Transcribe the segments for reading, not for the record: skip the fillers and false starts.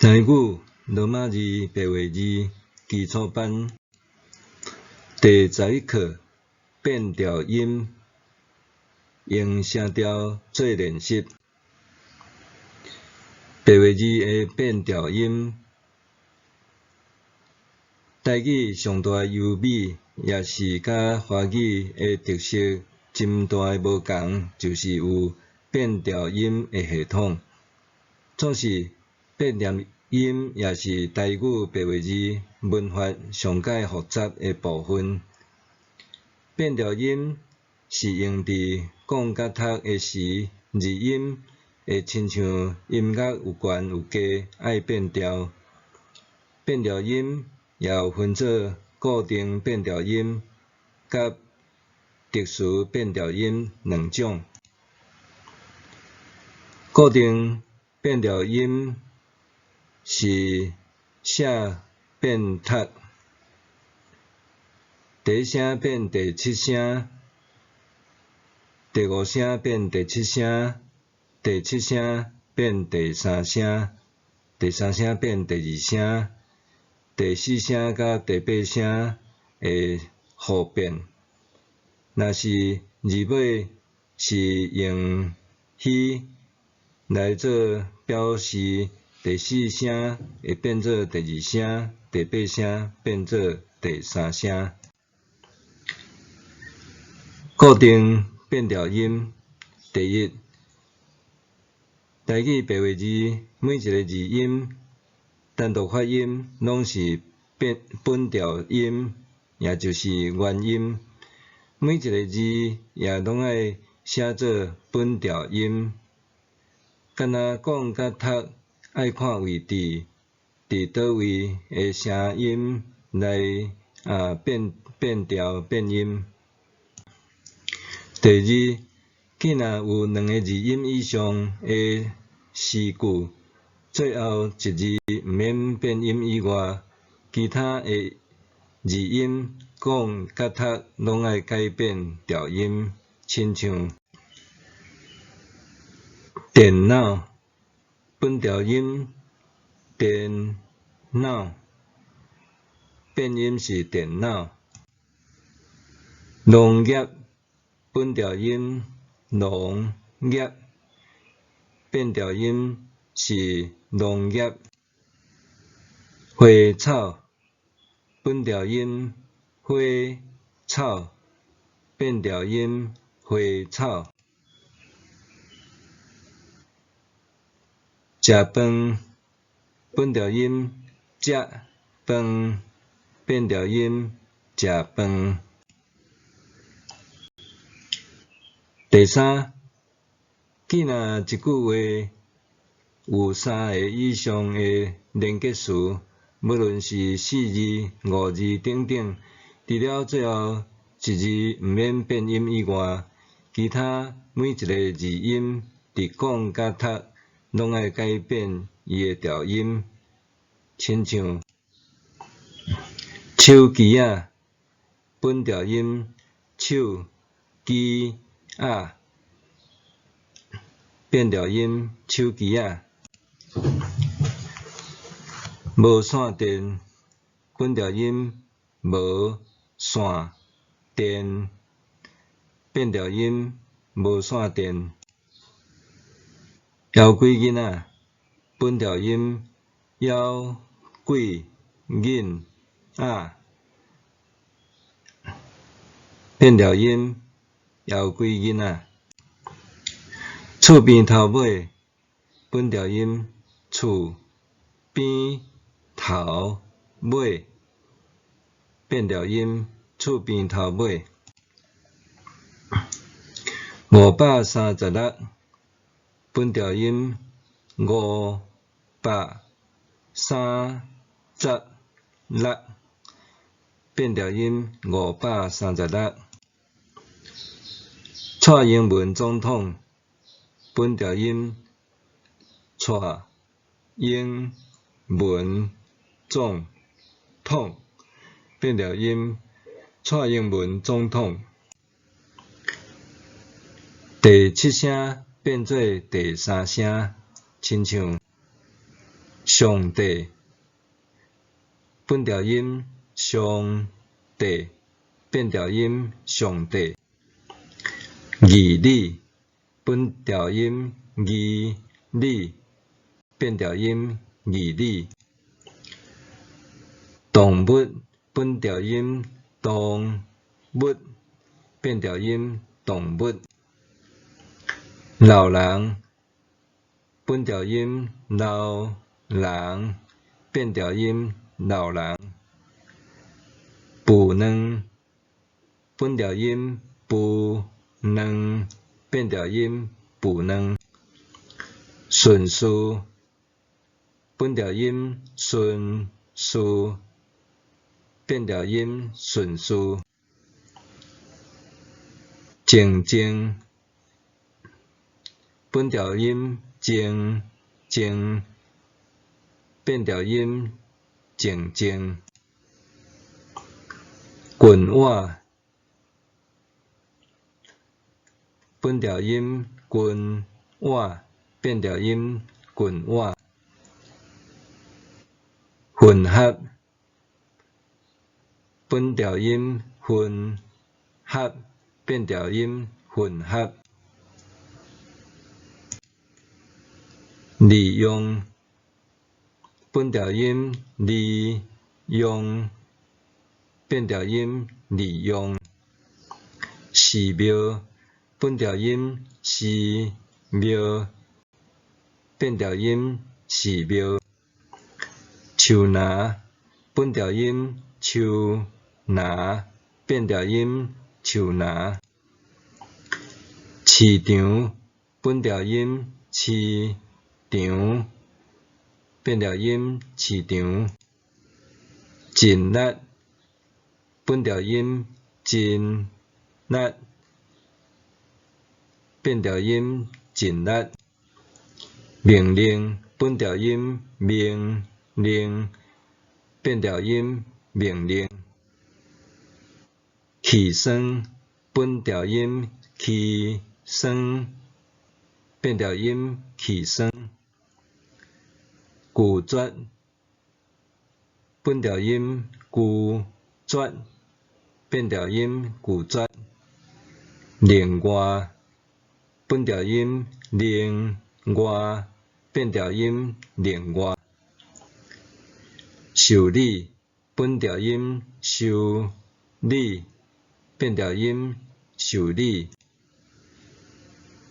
台語羅馬字白話字基礎班第十一課變調音，用聲調做練習。白話字的變調音，台語上大的優美，也是佮華語的特色真大的無仝，就是有變調音的系統。總是變調音也是台語白話字文法上蓋複雜的部分。變調音是用佇講佮讀的時，字音會親像音樂有懸有低，愛變調。變調音也有分做固定變調音佮特殊變調音兩種。固定變調音是寫變讀，第一聲變第七聲，第五聲變第七聲，第七聲變第三聲，第三聲變第二聲，第四聲佮第八聲會互變。若是字尾是用虛來做表示，第四聲會變做第二聲，第八聲變做第三聲。固定變調音，第一，台語白話字每一个字音單獨發音攏是變本調音，也就是原音。每一个字也攏愛寫做本調音。敢若講佮讀愛看位置，佇佗位的聲音來啊變變調變音。第二，既若有兩个字音以上的詩句，最後一字毋免變音以外，其他的字音講佮讀攏愛改變調音，親像電腦本調音電腦，變音是電腦。農業本調音農業，變調音是農業。花草本調音花草，變調音花草。食飯本調音食飯，變調音食飯。第三，既若一句話有三个以上的連結詞，無論是四字、五字等等，除了最後一字毋免變音以外，其他每一个字音佇講佮讀攏愛改變伊的調音，親像手機仔本調音手機仔，變調音手機仔。無線電本調音無線電，變調音無線電。枵鬼囡仔本調音枵鬼囡仔，變調音枵鬼囡仔。厝邊頭尾本調音厝邊頭尾，變調音厝邊頭尾。536本調音五百三十六，變調音五百三十六。蔡英文總統本調音蔡英文總統，變調音蔡英文總統。第七聲變做第三聲，親像上帝，本調音上帝，變調音上帝。義理，本調音義理，變調音義理。動物，本調音動物，變調音動物。老人，本調音老人，變調音老人。孵卵，本調音孵卵，變調音孵卵。順序，本調音順序，變調音順序。靜靜，本調音靜靜，變調音靜靜。滾碗，本調音滾碗，變調音滾碗。混合，本調音混合，變調音混合。利用，本調音利用，變調音利用。寺廟，本調音寺廟，變調音寺廟。樹林，本調音樹林，變調音樹林。市場，本調音市場，變調音市場。盡力，本調音盡力，變調音盡力。命令，本調音命令，變調音命令。氣酸，本調音氣酸，變調音氣酸。拒絕，本調音拒絕，變調音拒絕。另外，本調音另外，變調音另外。受理，本調音受理，變調音受理。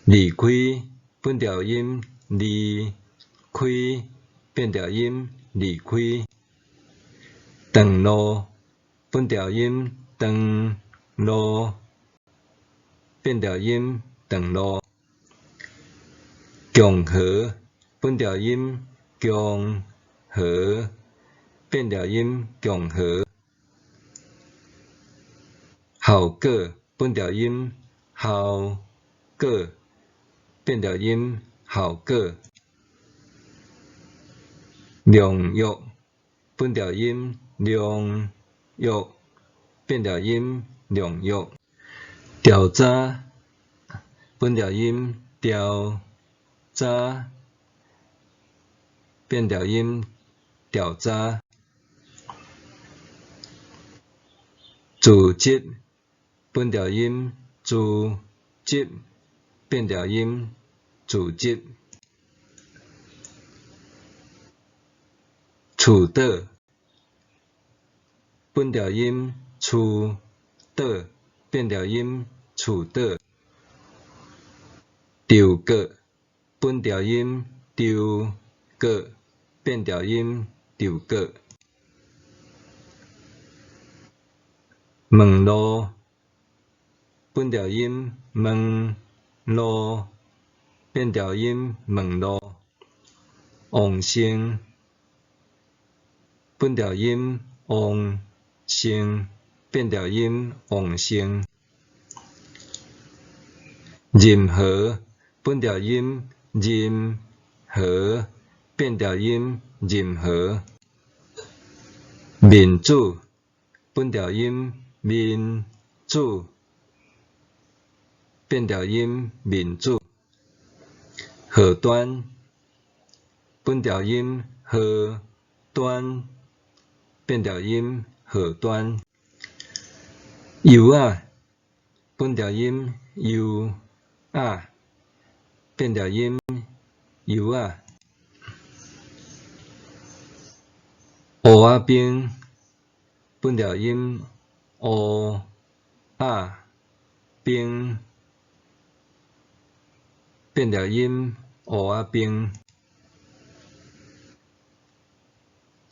離開，本調音離開，變調音離開。長路，本調音長路，變調音長路。共和，本調音共和，變調音共和。效果，本調音效果，變調音效果。良藥，本調音良藥，變調音良藥。調查，本調音調查，變調音調查。組織，本調音組織，變調音組織。厝倒，本調音厝倒，變調音厝倒。搆過，本調音搆過，變調音搆過。問路，本調音問路，變調音問路。旺盛，本調音旺盛，變調音旺盛。任何，本調音任何，變調音任何。民主，本調音民主，變調音民主。河端，本調音河端，變調音河端。柚仔，本調音柚仔，變調音柚仔。烏仔冰，本調音烏仔冰，變調音烏仔冰。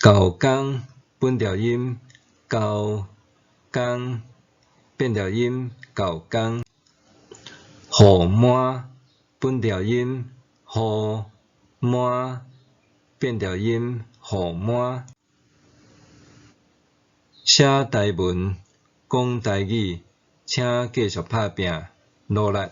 厚工，本調音厚工，變調音厚工。雨滿，本調音雨滿，變調音雨滿。寫台文，講台語，請繼續拍拚，努力。